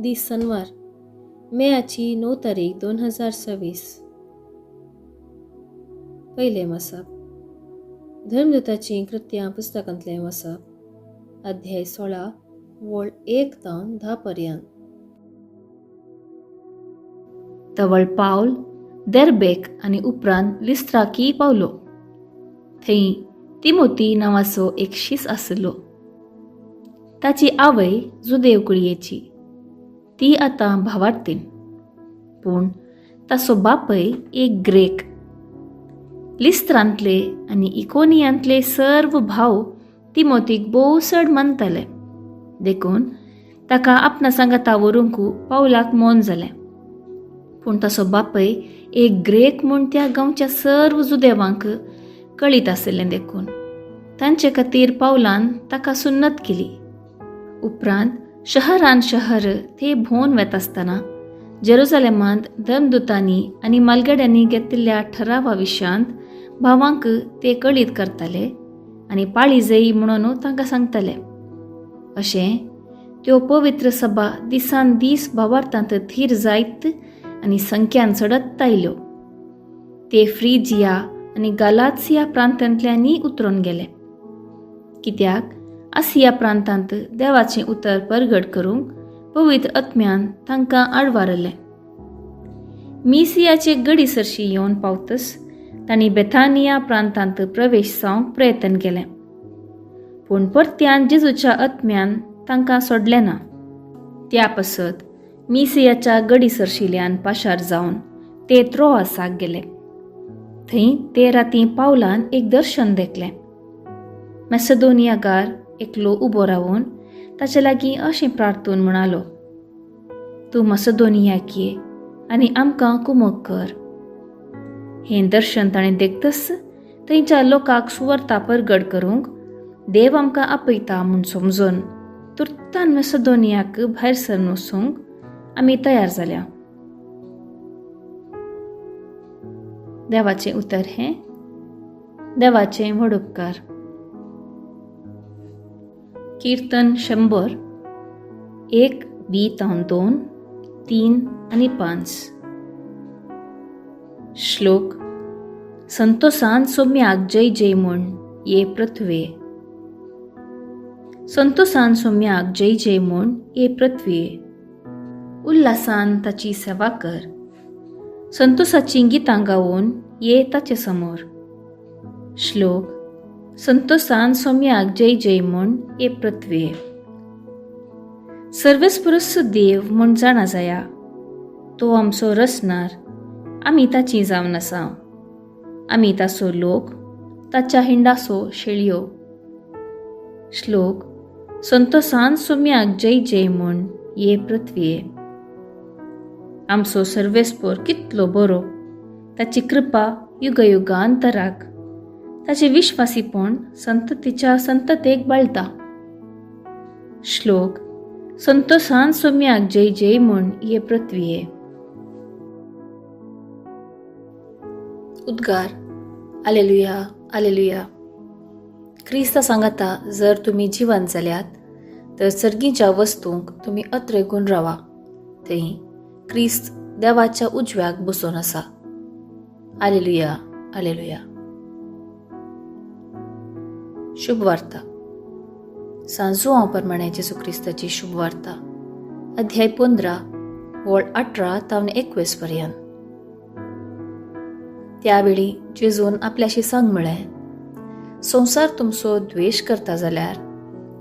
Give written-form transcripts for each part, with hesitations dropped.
दीस सनवार, मेयाची 9 तारीख 2026. पयलें वाचप धर्मदूताचीं कृत्यां पुस्तकांतलें वाचप, अध्याय 16 वळ 1 तावन 10 पर्यंत. तवळ पावल देर्बेक आनी उपरांत लिस्त्राकी पावलो. थंय तिमोती नांवाचो एक शीस आसलो. ताची आवय जुदेव कुळयेची, ती आतां भावार्तीन, पूण ताचो बापय एक ग्रेक. लिस्त्रांतले आनी इकोनियांतले सर्व भाव तिमोतीक भोव चड मानताले, देखून ताका आपणा सांगाता व्हरूंक पावलाक मन जालें. पूण ताचो बापय एक ग्रेक म्हूण त्या गांवच्या सर्व जुदेवांक कळीत आशिल्लें, देखून तांचे खातीर पावलान ताका सुन्नत केली. उपरांत शहरान शहर ते भोंवन वेता आसतना जेरुजलेमांत धर्मदूतांनी आनी मालगड्यांनी घेतिल्ल्या ठरावा विशयांत भावांक ते कळीत करताले आनी पाळी जयी म्हणून तांकां सांगताले. अशें त्यो पवित्र सभा दिसान दीस भावार्थांत थीर जायत आनी संख्यान चडत आयल्यो. ते फ्रिजिया आनी गालात्सिया प्रांतांतल्यानय उतरून गेले, कित्याक आसिया प्रांतांत देवाचें उतर परगट करूंक पवित्र आत्म्यान तांकां आडवारलें. मिसियाचे गडी सरशी येवन पावतच तांणी बेथानिया प्रांतांत प्रवेश जावंक प्रयत्न केलें, पूण परत्यान जेजूच्या आत्म्यान तांकां सोडलें ना. त्या पासत मिसियाच्या गडी सरशिल्यान पाशार जावन ते त्रोआसाक गेले. थंय ते राती पावलान एक दर्शन देखलें. मॅसेडोनियागार एकलो उबो रावन ताचे लागीं अशें प्रार्थून म्हणालो, तूं मॅसेडोनियाक ये आनी आमकां कुमक कर. हें दर्शन ताणें देखतच थंयच्या लोकांक सुवार्ता परगट करूंक देव आमकां आपयता म्हूण समजून तुर्तान मॅसेडोनियाक भायर सरून वचूंक आमी तयार जाल्या. देवाचें उतर हें देवाचें व्हड उपकार. कीर्तन 100 1 2 2 3 आनी 5. श्लोक संतोसान सोम्याक जय जय म्हूण ये पृथ्वे. संतोसान सोम्याक जय जय म्हूण ये पृथ्वे, उल्हासान ताची सेवा कर, संतोसाचीं गितां गावन ये ताचे समोर. श्लोक संतोसान सोम्याक जय जय म्हूण ये पृथ्वे. सर्वेस्पुरुस देव म्हूण जाणा जाया, तो आमचो रचणार, आमी ताची जावन आसा, आमी ताचो लोक, ताच्या हिंडासो शेळयो. श्लोक संतोसान सोम्याक जय जय म्हूण ये पृथ्वे. आमचो सर्वेस्पोर कितलो बरो, ताची कृपा युगयुगांतराक, ताचे विश्वासीपण संततीच्या संततेक बाळता. श्लोक संतोसान सोम्याक जय जय म्हूण ये पृथ्वीये. उद्गार आलेलुया आलेलुया. क्रिस्ता सांगाता, जर तुमी जिवन जाल्यात तर सर्गीच्या वस्तूंक तुमी अत्रेगून रावा, थंय क्रिस्त देवाच्या उजव्याक बसून आसा. आलेलुया आलेलुया. शुभवार्ता. सांजुआंव प्रमाणे जेजू क्रिस्ताची शुभवार्ता, अध्याय 15 वळ 18 तावन 21 पर्यंत. त्यावेळी जेजून आपल्याशी सांग म्हळें, संवसार तुमचो द्वेश करता जाल्यार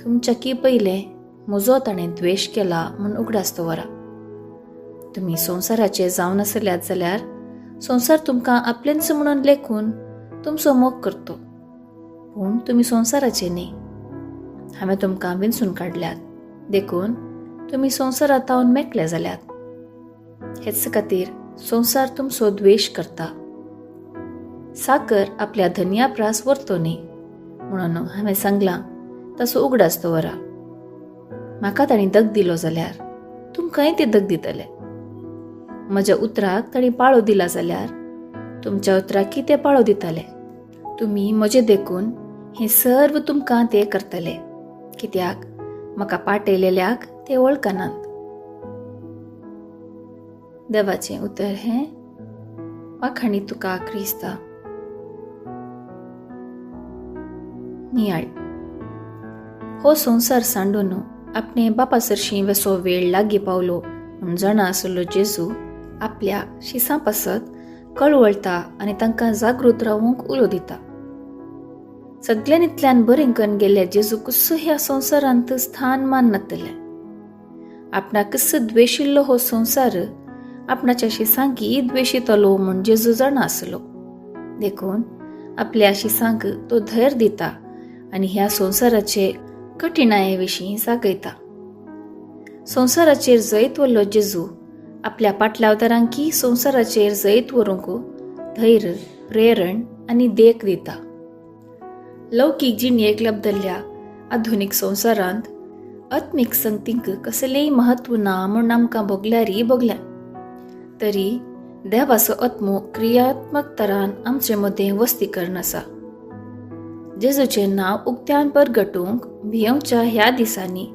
तुमच्या की पयलें म्हजो ताणें द्वेश केला म्हूण उगडास दवरा. तुमी संवसाराचे जावन आसल्यात जाल्यार संवसार तुमकां आपलेंच म्हणून लेखून तुमचो मोग करतो, पूण तुमी संवसाराचे न्ही. हांवें तुमकां विंचून काडल्यात, देखून तुमी संवसारांत मेकळे जाल्यात. हेच खातीर संवसार तुमचो द्वेश करता. साकर आपल्या धनया प्रास व्हरतो न्ही म्हणून हांवें सांगलां ताचो उगडास दवरा. म्हाका तांणी दग दिलो जाल्यार तुमकांय ते दग दितले. म्हज्या उतराक तांणी पाळो दिला जाल्यार तुमच्या उतराक ते पाळो दितले. तुमी म्हजें देखून हें सर्व तुमकां ते करतले, कित्याक म्हाका पाटयलेल्याक ते वळखनात. देवाचें उतर हें वाखाणी तुका क्रिस्ता. नियाळ. हो संवसार सांडून आपणे बापा सरशीं वेसो वेळ लागीं पावलो म्हूण जाणा आसलो जेजू आपल्या शिसां पासत कळवळटा आनी तांकां जागृत रावूंक उलो दिता. सगल्यांतल्यान बरें करून गेल्ल्या जेजू कुस्स ह्या संवसारांत स्थान मान नातलें. आपणाकच द्वेशिल्लो हो संवसार आपणाच्या शिसांकी द्वेशितलो म्हूण जेजू जाणा आसलो. देखून आपल्या शिसांक तो धैर्य दिता आनी ह्या संवसाराचे कठिणाये विशीं जागयता. संवसाराचेर जैत व्हरलो जेजू आपल्या पाटलावदारांकी संवसाराचेर जैत व्हरूंक धैर्य, प्रेरण आनी देख दिता. लौकीक जिणेक लब्दल्ल्या आधुनीक संवसारांत आत्मीक संगतींक कसलेंय म्हत्व ना म्हूण आमकां भोगल्यारय भोगल्या तरी देवाचो आत्मो क्रियात्मक तरान आमचे मदें वस्ती करून आसा. जेजूचें नांव उक्त्यान परगटूंक भियोवच्या ह्या दिसांनी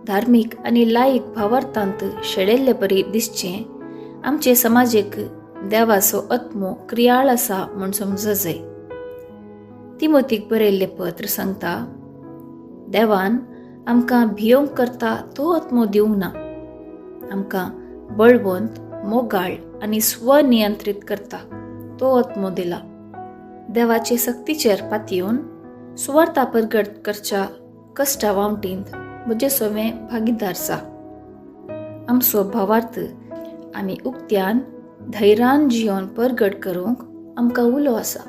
धार्मीक आनी लायक भावार्थांत शेळेल्ले परी दिसचें आमचे समाजेक देवाचो आत्मो क्रियाळ आसा म्हूण समज जाय. तिमोतीक बरयल्लें पत्र सांगता, देवान आमकां भियोंक करता तो आत्मो दिवंक ना, आमकां बळवंत, मोगाळ आनी स्वनियंत्रीत करता तो आत्मो दिला. देवाचे सक्तीचेर पातयेवन सुवार्था परगट करच्या कश्टा वावटींत म्हजे सवें भागीदार जा. आमचो भावार्थ आमी उक्त्यान धैर्यान जियोन परगट करूंक आमकां उलो आसा.